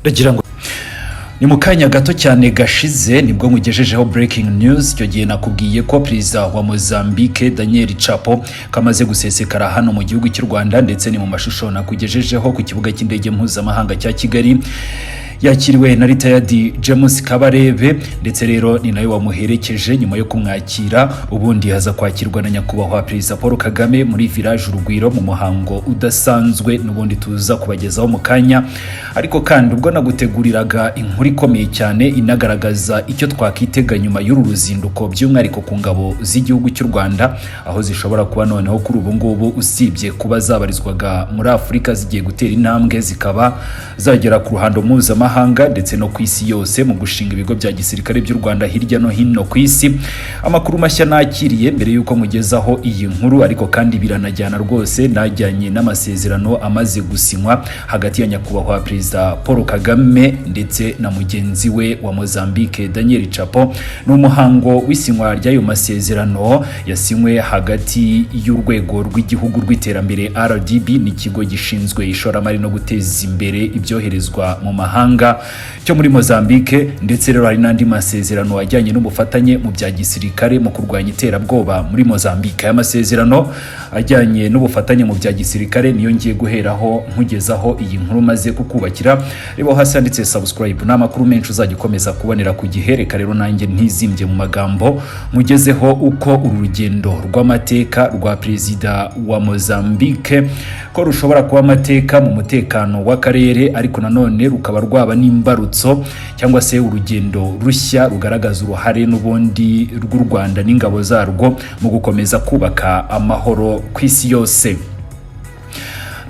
Ndagira ngo ni mu kanya gato cyane gashize nibwo nkugejejeho breaking news. Icyo gihe nakubwiye ko perezida wa Mozambique, Daniel Chapo, kamaze gusesekara hano mu gihugu cy'u Rwanda, ndetse ni mu mashusho nakugejejeho ku kibuga cy'indege mpuzamahanga cya Kigali. Yakiriwe na retired James Kabarebe, ndetse rero ni nawe wamuherekeje nyuma yo kumwakira. Ubundi haza kwakirwa na nyakubahwa Perezida Paul Kagame muri Village Urugwiro mu muhango udasanzwe n'ubundi tuza kubagezaho mu kanya. Ariko kandi ubwo naguteguriraga inkuru ikomeye cyane inagaragaza icyo twakitega nyuma y'uru ruzinduko, by'umwihariko ku ngabo z'igihugu cy'u Rwanda, aho zishobora kuba noneho kuri ubu ngubu, usibye kuba zabarizwaga muri Afurika, zigiye gutera intambwe zikaba zagera ku ruhando mpuzamahanga ndetse no ku isi yose mu gushinga ibigo bya gisirikare by'u Rwanda hirya no hino ku isi. Amakuru mashya nakiriye mbere y'uko mugezaho iyi nkuru, ariko kandi biranajyana rwose, najyanye n'amasezerano amaze gusinywa hagati ya nyakubahwa Perezida Paul Kagame ndetse na mugenzi we wa Mozambique, Daniel Chapo. Ni umuhango w'isinywa ry'ayo masezerano yasinywe hagati y'Urwego rw'Igihugu rw'Iterambere, RDB, n'ikigo gishinzwe ishoramari no guteza imbere ibyoherezwa mu mahanga cyo muri Mozambique. Ndetse rero hari n'andi masezerano ajyanye n'ubufatanye mu bya gisirikare mu kurwanya iterabwoba muri Mozambique. Aya masezerano ajyanye n'ubufatanye mu bya gisirikare niyo ngiye guheraho nkugezaho iyi nkuru maze kukubakira. Reba hasi handitse subscribe, ni amakuru menshi uzajya ukomeza kubonera ku gihe. Reka rero nanjye ntizimbye mu magambo, mugezeho uko uru rugendo rw'amateka rwa perezida wa Mozambique ko rushobora kuba amateka mu mutekano w'akarere, ariko nanone rukaba rwaba n'imbarutso cyangwa se urugendo rushya rugaragaza uruhare n'ubundi rw'u Rwanda n'ingabo zarwo mu gukomeza kubaka amahoro ku isi yose.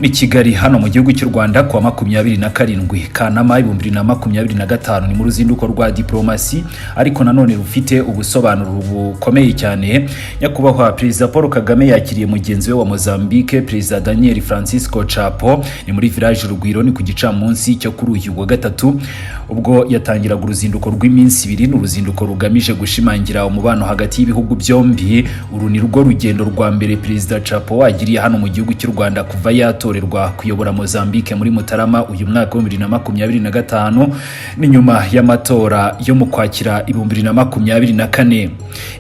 Ni Kigali hano mu gihugu cy'u Rwanda kuwa 27 Kanama 2025. Ni mu ruzinduko rwa diplomasi ariko nanone rufite ubusobanuro bukomeye cyane. Nyakubahwa Perezida Paul Kagame yakiriye mugenzi we wa Mozambique, Perezida Daniel Francisco Chapo. Ni muri Village Urugwiro, ni ku gicamunsi cyo kuri uyu wa gatatu ubwo yatangiraga uruzinduko rw'iminsi 2. Ni uruzinduko rugamije gushimangira umubano hagati y'ibihugu byombi. Uru ni rwo rugendo rwa mbere Perezida Chapo agiriye hano mu gihugu cy'u Rwanda kuva yatorerwa kuyobora Mozambique muri Mutarama uyu mwaka wa 2025. Ni nyuma y'amatora yo mu Kwakira 2024.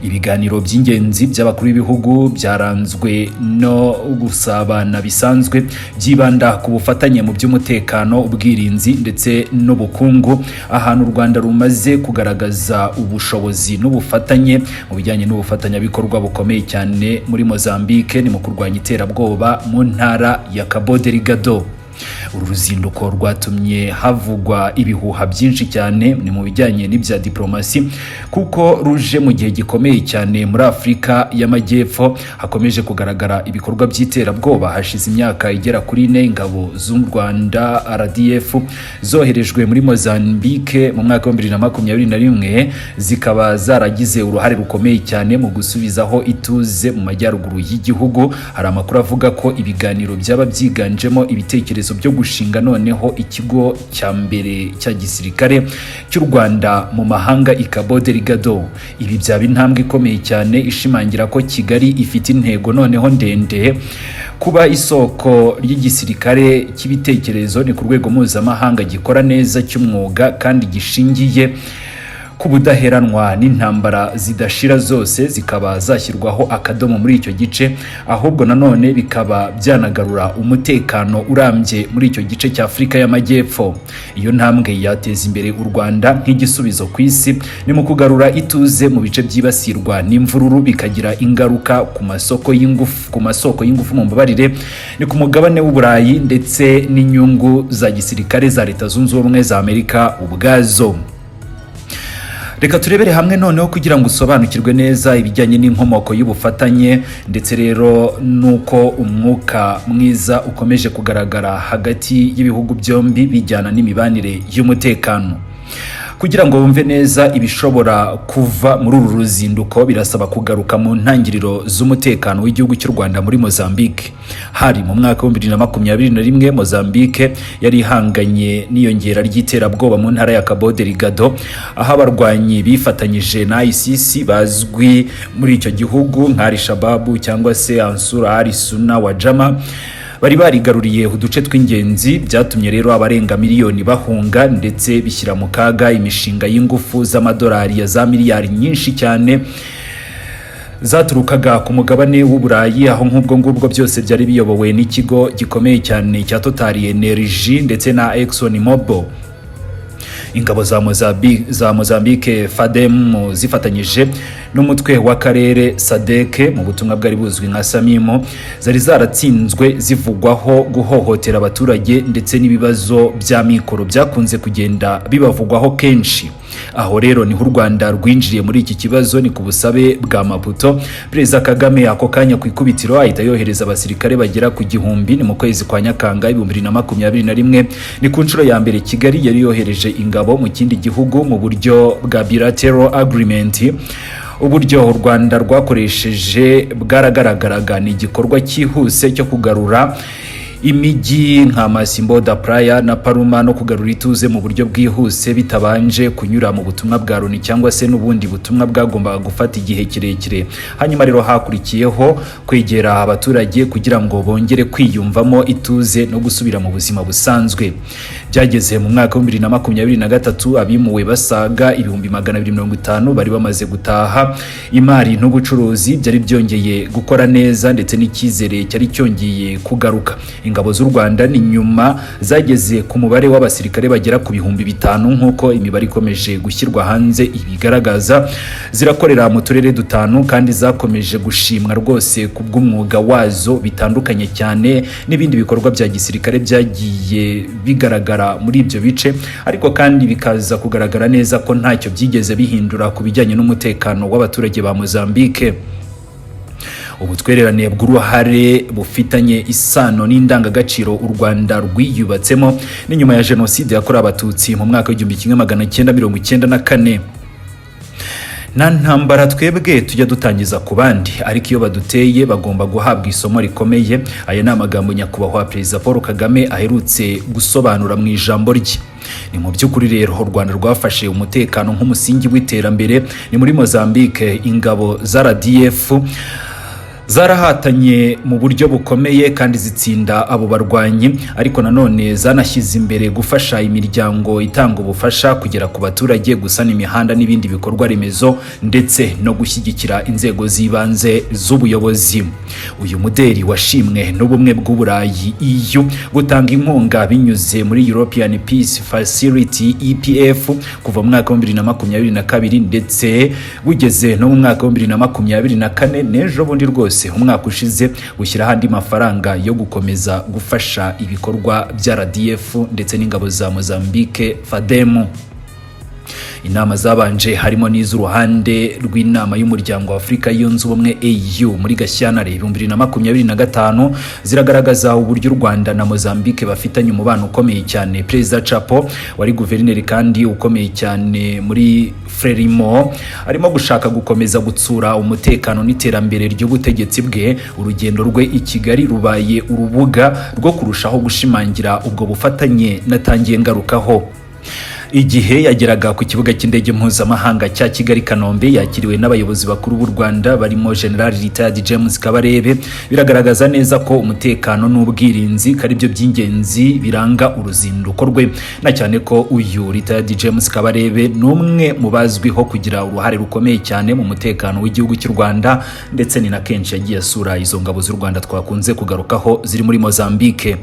Ibiganiro by'ingenzi by'abakuru b'ibihugu byaranzwe no gusabana bisanzwe, byibanda ku bufatanye mu by'umutekano, ubwirinzi ndetse n'ubukungu, ahantu u Rwanda rumaze kugaragaza ubushobozi n'ubufatanye mu bijyanye n'ubufatanyabikorwa bukomeye cyane muri Mozambique, ni mu kurwanya iterabwoba mu ntara ya Cabo Delgado. Uru ruzinduko rwatumye havugwa ibihuha byinshi cyane, ni mu bijyanye n'ibya diplomasi, kuko ruje mu gihe gikomeye cyane muri Afurika y'Amajyepfo hakomeje kugaragara ibikorwa by'iterabwoba. Hashize imyaka igera kuri 4 ingabo z'u Rwanda, RDF, zoherejwe muri Mozambique mu mwaka wa 2021, zikaba zaragize uruhare rukomeye cyane mu gusubizaho ituze mu majyaruguru y'igihugu. Hari amakuru avuga ko ibiganiro byaba byiganjemo ibitekerezo byo gushinga noneho ikigo cya mbere cya gisirikare cy'u Rwanda mu mahanga i Cabo Delgado. Ibi byaba intambwe ikomeye cyane ishimangira ko Kigali ifite intego noneho ndende kuba isoko ry'igisirikare cy'ibitekerezo, ni ku rwego mpuzamahanga, gikora neza cy'umwuga kandi gishingiye ku budaheranwa n'intambara zidashira zose zikaba zashyirwaho akadomo muri icyo gice, ahubwo nanone bikaba byanagarura umutekano urambye muri icyo gice cya Afurika y'Amajyepfo. Iyo ntambwe yateza imbere u Rwanda nk'igisubizo ku isi, ni mu kugarura ituze mu bice byibasirwa n'imvururu, bikagira ingaruka ku masoko y'ingufu, mu mbabarire, ni ku mugabane w'Uburayi ndetse n'inyungu za gisirikare za Leta Zunze Ubumwe za Amerika ubwazo. Reka turebere hamwe noneho kugira ngo usobanukirwe neza ibijyanye n'inkomoko y'ubufatanye, ndetse rero n'uko umwuka mwiza ukomeje kugaragara hagati y'ibihugu byombi bijyana n'imibanire y'umutekano. Kugira ngo wumve neza ibishobora kuva muri uru ruzinduko, birasaba kugaruka mu ntangiriro z'umutekano w'igihugu cy'u Rwanda muri Mozambique. Hari mu mwaka wa 2021. Mozambique yari ihanganye n'iyongera ry'iterabwoba mu ntara ya Cabo Delgado, aho abarwanyi bifatanyije na ISIS bazwi muri icyo gihugu nka Al-Shabaab cyangwa se Ansar al-Sunna wa Jama. Bari barigaruriye uduce tw'ingenzi. Byatumye rero abarenga miliyoni bahunga, ndetse bishyira mu kaga imishinga y'ingufu z'amadolari ya za miliyari nyinshi cyane zaturukaga ku mugabane w'Uburayi, aho nk'ubwo ngubwo byose byari biyobowe n'ikigo gikomeye cyane cya Total Energy ndetse na Exxon Mobil. Ingabo za Mozambique FADEM zifatanyije n'umutwe w'akarere SADC mu butumwa bwari buzwi nka SAMIM, zari zaratsinzwe zivugwaho guhohotera abaturage ndetse n'ibibazo bya mikoro byakunze kugenda bibavugwaho kenshi. Aho rero niho u Rwanda rwinjiriye muri iki kibazo, ni ku busabe bwa Maputo. Perezida Kagame ako kanya ku ikubitiro ahita yohereza abasirikare bagera ku 1000. Ni mu kwezi kwa Nyakanga 2021. Ni ku nshuro ya mbere Kigali yari yohereje ingabo mu kindi gihugu mu buryo bwa bilateral agreement. Uburyo u Rwanda rwakoresheje bwaragaragaraga, ni igikorwa cyihuse cyo kugarura imijyi nka Mocímboa da Praia na Palma no kugarura ituze mu buryo bwihuse, bitabanje kunyura mu butumwa bwa Loni cyangwa se n'ubundi butumwa bwagombaga gufata igihe kirekire. Hanyuma rero hakurikiyeho kwegera abaturage kugira ngo bongere kwiyumvamo ituze no gusubira mu buzima busanzwe. Byageze mu mwaka wa 2023, abimuwe basaga 250,000 bari bamaze gutaha. Imari n'ubucuruzi byari byongeye gukora neza, ndetse n'icyizere cyari cyongeye kugaruka. Ingabo z'u Rwanda ni nyuma zageze ku mubare w'abasirikare bagera ku 5000, nk'uko imibare ikomeje gushyirwa hanze ibigaragaza. Zirakorera mu turere dutanu, kandi zakomeje gushimwa rwose ku bw'umwuga wazo, bitandukanye cyane n'ibindi bikorwa bya gisirikare byagiye bigaragara muri ibyo bice, ariko kandi bikaza kugaragara neza ko ntacyo byigeze bihindura ku bijyanye n'umutekano w'abaturage ba Mozambique. Ubutwererane bw'uruhare bufitanye isano n'indangagaciro u Rwanda rwiyubatsemo n'inyuma ya Jenoside yakorewe Abatutsi mu mwaka wa 1994. Nta ntambara twebwe tujya dutangiza ku bandi, ariko iyo baduteye bagomba guhabwa isomo rikomeye. Aya ni amagambo Nyakubahwa Perezida Paul Kagame aherutse gusobanura mu ijambo rye. Ni mu by'ukuri rero u Rwanda rwafashe umutekano nk'umusingi w'iterambere. Ni muri Mozambique, ingabo za RDF zarahatanye mu buryo bukomeye kandi zitsinda abo barwanyi, ariko nanone zanashyize imbere gufasha imiryango itanga ubufasha kugera ku baturage, gusana imihanda n'ibindi bikorwa remezo, ndetse no gushyigikira inzego z'ibanze z'ubuyobozi. Uyu muderi washimwe n'Ubumwe bw'Uburayi, EU, gutanga inkunga binyuze muri European Peace Facility, EPF, kuva mu mwaka wa 2022, ndetse bugeze no mu mwaka wa 2024, n'ejo bundi rwose umwaka ushize, gushyiraho andi mafaranga yo gukomeza gufasha ibikorwa bya RDF ndetse n'ingabo za Mozambique FADEM. Inama zabanje harimo n'iz'uruhande rw'inama y'Umuryango wa Afurika Yunze Ubumwe, AU, muri Gashyantare 2025, ziragaragaza uburyo u Rwanda na Mozambique bafitanye umubano ukomeye cyane. Perezida Chapo, wari guverineri kandi ukomeye cyane muri Frelimo, arimo gushaka gukomeza gutsura umutekano n'iterambere ry'ubutegetsi bwe. Urugendo rwe i Kigali rubaye urubuga rwo kurushaho gushimangira ubwo bufatanye natangiye ngarukaho. Igihe yageraga ku kibuga cy'indege mpuzamahanga cya Kigali Kanombe, yakiriwe n'abayobozi bakuru b'u Rwanda barimo General Retired James Kabarebe. Biragaragaza neza ko umutekano n'ubwirinzi ko ari byo by'ingenzi biranga uruzinduko rwe, na cyane ko uyu Retired James Kabarebe ni umwe mu bazwiho kugira uruhare rukomeye cyane mu mutekano w'igihugu cy'u Rwanda, ndetse ni na kenshi yagiye asura izo ngabo z'u Rwanda twakunze kugarukaho ziri muri Mozambique.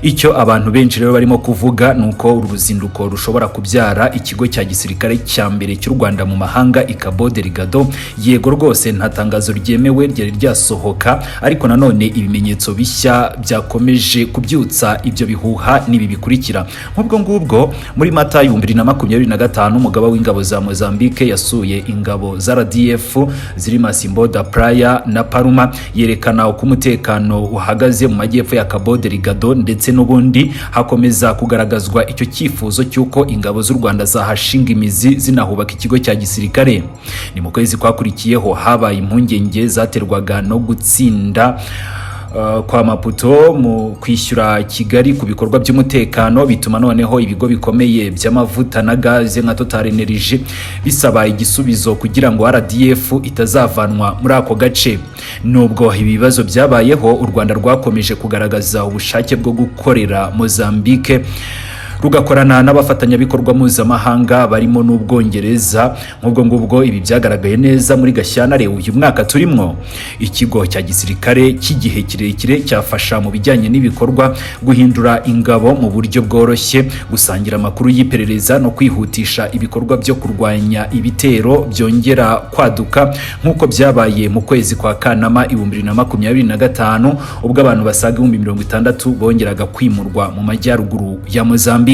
Icyo abantu benshi rero barimo kuvuga ni uko uru ruzinduko rushobora kubyara ikigo cya gisirikare cya mbere cy'u Rwanda mu mahanga i Cabo Delgado. Yego rwose, nta tangazo ryemewe ryari ryasohoka, ariko nanone ibimenyetso bishya byakomeje kubyutsa ibyo bihuha n'ibi bikurikira. Nk'ubwo ngubwo, muri Mata 2025, umugaba w'ingabo za Mozambique yasuye ingabo za RDF ziri Mocímboa da Praia na Palma, yerekana uko umutekano uhagaze mu majyepfo ya Cabo Delgado, ndetse n'ubundi hakomeza kugaragazwa icyo cyifuzo cy'uko ingabo z'u Rwanda zahashinga imizi zinahubaka ikigo cya gisirikare. Ni mu kwezi kwakurikiyeho habaye impungenge zaterwaga no gutsinda kwa Maputo mu kwishyura Kigali ku bikorwa by'umutekano bituma noneho ibigo bikomeye by'amavuta na gaze nka Total Energy bisaba igisubizo kugira ngo RDF itazavanwa muri ako gace. Nubwo ibi bibazo byabayeho, u Rwanda rwakomeje kugaragaza ubushake bwo gukorera Mozambique, rugakorana n'abafatanyabikorwa mpuzamahanga barimo n'Ubwongereza. Nk'ubwo ngubwo ibi byagaragaye neza muri Gashyantare uyu mwaka turimwo. Ikigo cya gisirikare cy'igihe kirekire cyafasha mu bijyanye n'ibikorwa, guhindura ingabo mu buryo bworoshye, gusangira amakuru y'iperereza no kwihutisha ibikorwa byo kurwanya ibitero byongera kwaduka, nk'uko byabaye mu kwezi kwa Kanama 2025, ubwo abantu basaga 60,000 bongeraga kwimurwa mu majyaruguru ya Mozambique.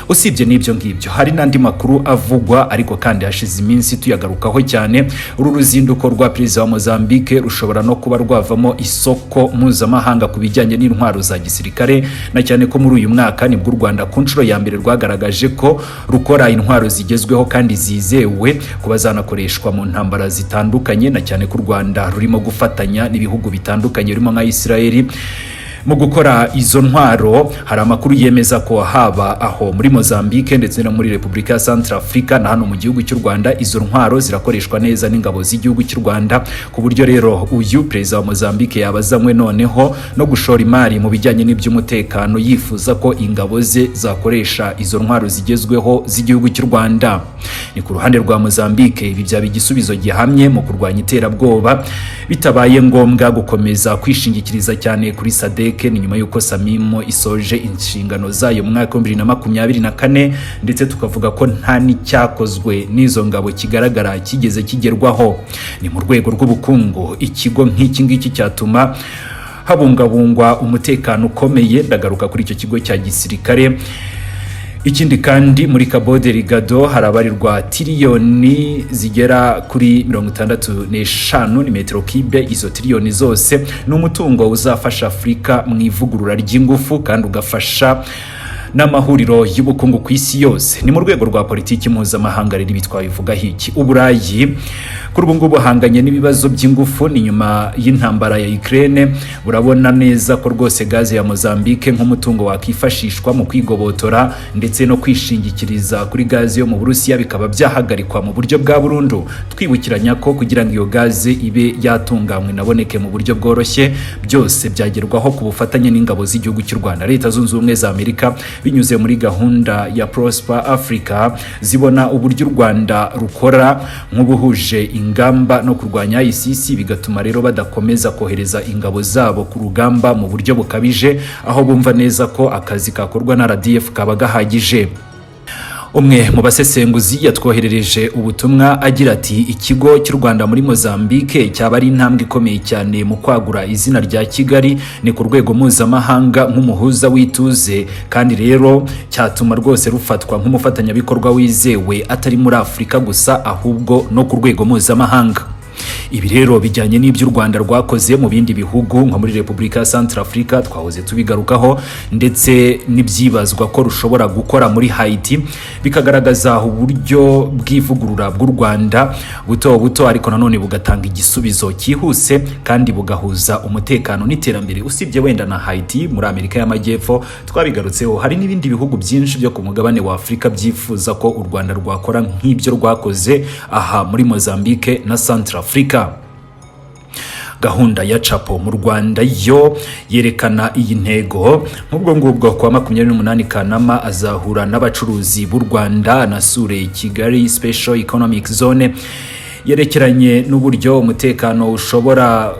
Usibye n'ibyo ngibyo, hari n'andi makuru avugwa, ariko kandi hashize iminsi tuyagarukaho cyane. Uru ruzinduko rwa perezida wa Mozambique rushobora no kuba rwavamo isoko mpuzamahanga ku bijyanye n'intwaro za gisirikare, na cyane ko muri uyu mwaka nibwo u Rwanda ku nshuro ya mbere rwagaragaje ko rukora intwaro zigezweho kandi zizewe kuba zanakoreshwa mu ntambara zitandukanye, na cyane ko u Rwanda rurimo gufatanya n'ibihugu bitandukanye birimo nka Israel mu gukora izo ntwaro. Hari amakuru yemeza ko haba aho muri Mozambique ndetse no muri Repubulika ya Centrafrica na hano mu gihugu cy'u Rwanda, izo ntwaro zirakoreshwa neza n'ingabo z'igihugu cy'u Rwanda, ku buryo rero uyu perezida wa Mozambique yabazanywe noneho no gushora imari mu bijyanye n'iby'umutekano, yifuza ko ingabo ze zakoresha izo ntwaro zigezweho z'igihugu cy'u Rwanda. Ni ku ruhande rwa Mozambique, ibi byaba igisubizo gihamye mu kurwanya iterabwoba, bitabaye ngombwa gukomeza kwishingikiriza cyane kuri SADC. Ni nyuma y'uko SAMIM isoje inshingano zayo mu mwaka wa 2024, ndetse tukavuga ko nta n'icyakozwe n'izo ngabo kigaragara kigeze kigerwaho. Ni mu rwego rw'ubukungu, ikigo nk'iki ngiki cyatuma habungabungwa umutekano ukomeye. Ndagaruka kuri icyo kigo cya gisirikare. Ikindi kandi, muri Cabo Delgado harabarirwa tiriyoni zigera kuri 65 ni metero kibe. Izo tiriyoni zose ni umutungo uzafasha Afurika mu ivugurura ry'ingufu kandi ugafasha n'amahuriro y'ubukungu ku isi yose. Ni mu rwego rwa politiki mpuzamahanga rero, ibi twabivugaho iki? Uburayi kuri ubu ngubu buhanganye n'ibibazo by'ingufu, ni nyuma y'intambara ya Ukraine. Burabona neza ko rwose gaze ya Mozambique nk'umutungo wakifashishwa mu kwigobotora ndetse no kwishingikiriza kuri gaze yo mu Burusiya bikaba byahagarikwa mu buryo bwa burundu. Twibukiranya ko kugira ngo iyo gaze ibe yatunganywa inaboneke mu buryo bworoshye, byose byagerwaho ku bufatanye n'ingabo z'igihugu cy'u Rwanda. Leta Zunze Ubumwe za Amerika, binyuze muri gahunda ya Prosper Africa, zibona uburyo u Rwanda rukora nk'ubuhuje ingamba no kurwanya ISIS, bigatuma rero badakomeza kohereza ingabo zabo ku rugamba mu buryo bukabije, aho bumva neza ko akazi kakorwa na RDF kaba gahagije. Umwe mu basesenguzi yatwoherereje ubutumwa agira ati: "Ikigo cy'u Rwanda muri Mozambique cyaba ari intambwe ikomeye cyane mu kwagura izina rya Kigali ni ku rwego mpuzamahanga nk'umuhuza w'ituze, kandi rero cyatuma rwose rufatwa nk'umufatanyabikorwa wizewe, atari muri Afurika gusa ahubwo no ku rwego mpuzamahanga." Ibi rero bijyanye n'ibyo u Rwanda rwakoze mu bindi bihugu nko muri Repubulika ya Centrafrica, twahoze tubigarukaho, ndetse n'ibyibazwa ko rushobora gukora muri Haiti, bikagaragaza uburyo bw'ivugurura bw'u Rwanda buto buto, ariko nanone bugatanga igisubizo cyihuse kandi bugahuza umutekano n'iterambere. Usibye wenda na Haiti muri Amerika y'Amajyepfo twabigarutseho, hari n'ibindi bihugu byinshi byo ku mugabane wa Afurika byifuza ko u Rwanda rwakora nk'ibyo rwakoze aha muri Mozambique na Centrafrica. Gahunda ya Chapo mu Rwanda yo yerekana iyi ntego. Nk'ubwo ngubwo, kuwa 28 Kanama azahura n'abacuruzi b'u Rwanda, anasure Kigali Special Economic Zone. Yerekeranye n'uburyo umutekano ushobora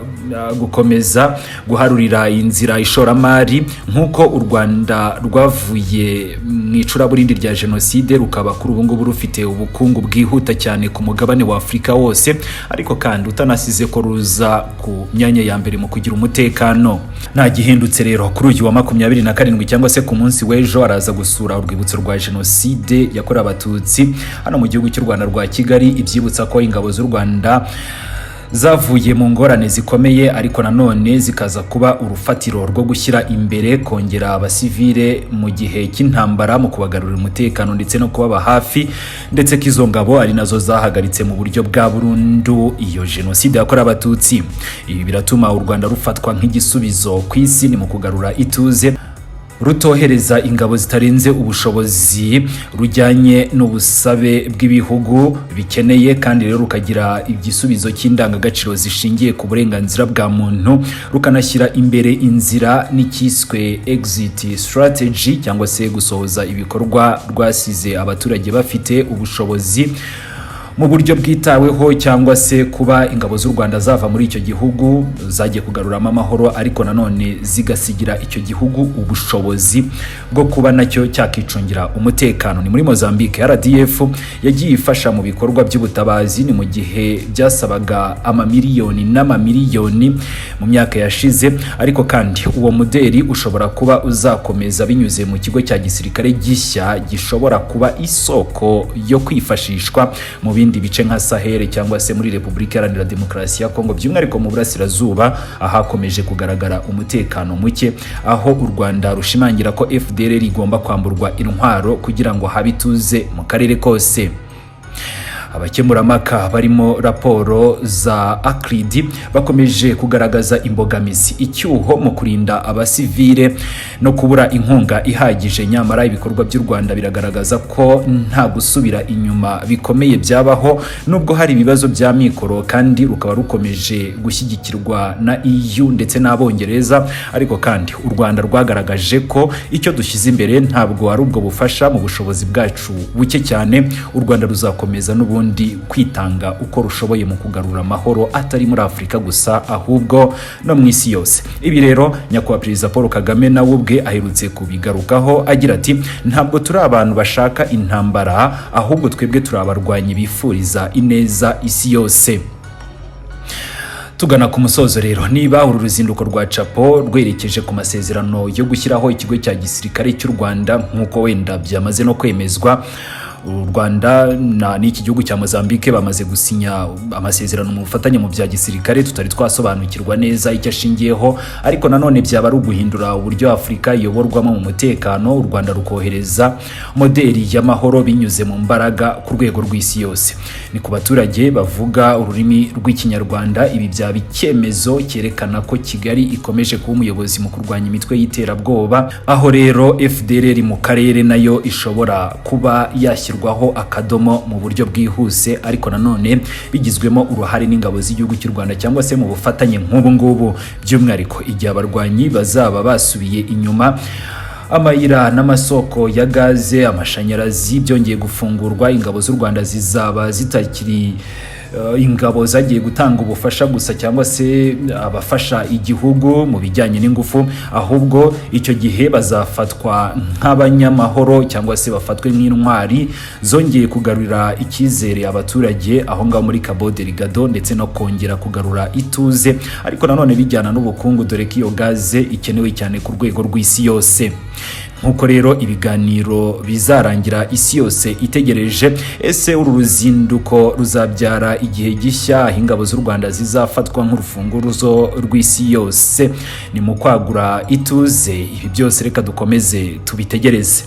gukomeza guharurira inzira ishoramari, nk'uko u Rwanda rwavuye mu icuraburindi rya jenoside, rukaba kuri ubu ngubu rufite ubukungu bwihuta cyane ku mugabane wa Afurika wose, ariko kandi utanasize ko ruza ku myanya ya mbere mu kugira umutekano. Nta gihindutse rero, kuri uyu wa 27 cyangwa se ku munsi w'ejo, araza gusura urwibutso rwa jenoside yakorewe Abatutsi hano mu gihugu cy'u Rwanda rwa Kigali, ibyibutsa ko ingabo z'u Rwanda Zavuye mu ngorane zikomeye, ariko nanone zikaza kuba urufatiro rwo gushyira imbere kongera abasivile mu gihe cy'intambara, mu kubagarurira umutekano ndetse no kubaba hafi, ndetse ko izo ngabo ari nazo zahagaritse mu buryo bwa burundu iyo jenoside yakorewe Abatutsi. Ibi biratuma u Rwanda rufatwa nk'igisubizo ku isi ni mu kugarura ituze, rutohereza ingabo zitarenze ubushobozi rujyanye n'ubusabe bw'ibihugu bikeneye, kandi rero rukagira igisubizo cy'indangagaciro zishingiye ku burenganzira bwa muntu, rukanashyira imbere inzira n'icyiswe exit strategy, cyangwa se gusohoza ibikorwa rwasize abaturage bafite ubushobozi mu buryo bwitaweho, cyangwa se kuba ingabo z'u Rwanda zava muri icyo gihugu zagiye kugaruramo amahoro, ariko nanone zigasigira icyo gihugu ubushobozi bwo kuba nacyo cyakicungira umutekano. Ni muri Mozambique RDF yagiye ifasha mu bikorwa by'ubutabazi, ni mu gihe byasabaga amamiliyoni n'amamiliyoni mu myaka yashize. Ariko kandi uwo mudeli ushobora kuba uzakomeza binyuze mu kigo cya gisirikare gishya gishobora kuba isoko yo kwifashishwa mu bindi bice nka Sahel, cyangwa se muri Repubulika Iharanira Demokarasi ya Kongo, by'umwihariko mu burasirazuba ahakomeje kugaragara umutekano muke, aho u Rwanda rushimangira ko FDLR igomba kwamburwa intwaro kugira ngo habe ituze mu karere kose. Abakemurampaka barimo raporo za ACLED bakomeje kugaragaza imbogamizi, icyuho mu kurinda abasivile no kubura inkunga ihagije. Nyamara ibikorwa by'u Rwanda biragaragaza ko nta gusubira inyuma bikomeye byabaho, nubwo hari ibibazo bya mikoro, kandi rukaba rukomeje gushyigikirwa na EU ndetse n'Abongereza. Ariko kandi u Rwanda rwagaragaje ko icyo dushyize imbere ntabwo ari ubwo bufasha. Mu bushobozi bwacu buke cyane, u Rwanda ruzakomeza n'ubundi kwitanga uko rushoboye mu kugarura amahoro, atari muri Afurika gusa, ahubwo no mu isi yose. Ibi rero Nyakubahwa Perezida Paul Kagame nawe ubwe aherutse kubigarukaho agira ati: "Ntabwo turi abantu bashaka intambara, ahubwo twebwe turi abarwanyi bifuriza ineza isi yose." Tugana ku musozo rero, niba uru ruzinduko rwa Chapo rwerekeje ku masezerano yo gushyiraho ikigo cya gisirikare cy'u Rwanda, nk'uko wenda byamaze no kwemezwa, u Rwanda na n'iki gihugu cya Mozambique bamaze gusinya amasezerano mu bufatanye mu bya gisirikare tutari twasobanukirwa neza icyo ashingiyeho, ariko nanone byaba ari uguhindura uburyo Afurika iyoborwamo mu mutekano, u Rwanda rukohereza modeli y'amahoro binyuze mu mbaraga ku rwego rw'isi yose. Ni ku baturage bavuga ururimi rw'Ikinyarwanda, ibi byaba icyemezo cyerekana ko Kigali ikomeje kuba umuyobozi mu kurwanya imitwe y'iterabwoba, aho rero FDLR mu karere nayo ishobora kuba yashyirwaho akadomo mu buryo bwihuse, ariko nanone bigizwemo uruhare n'ingabo z'igihugu cy'u Rwanda, cyangwa se mu bufatanye nk'ubu ngubu, by'umwihariko igihe abarwanyi bazaba basubiye inyuma, amayira n'amasoko ya gaze, amashanyarazi byongeye gufungurwa. Ingabo z'u Rwanda zizaba zitakiri ingabo zagiye gutanga ubufasha gusa, cyangwa se abafasha igihugu mu bijyanye n'ingufu, ahubwo icyo gihe bazafatwa nk'abanyamahoro, cyangwa se bafatwe nk'intwari zongeye kugarurira icyizere abaturage aho ngaho muri Cabo Delgado, ndetse no kongera kugarura ituze, ariko nanone bijyana n'ubukungu, dore ko iyo gaze ikenewe cyane ku rwego rw'isi yose. Nk'uko rero ibiganiro bizarangira isi yose itegereje, ese uru ruzinduko ruzabyara igihe gishya aho ingabo z'u Rwanda zizafatwa nk'urufunguzo rw'isi yose ni mu kwagura ituze? Ibi byose reka dukomeze tubitegereze.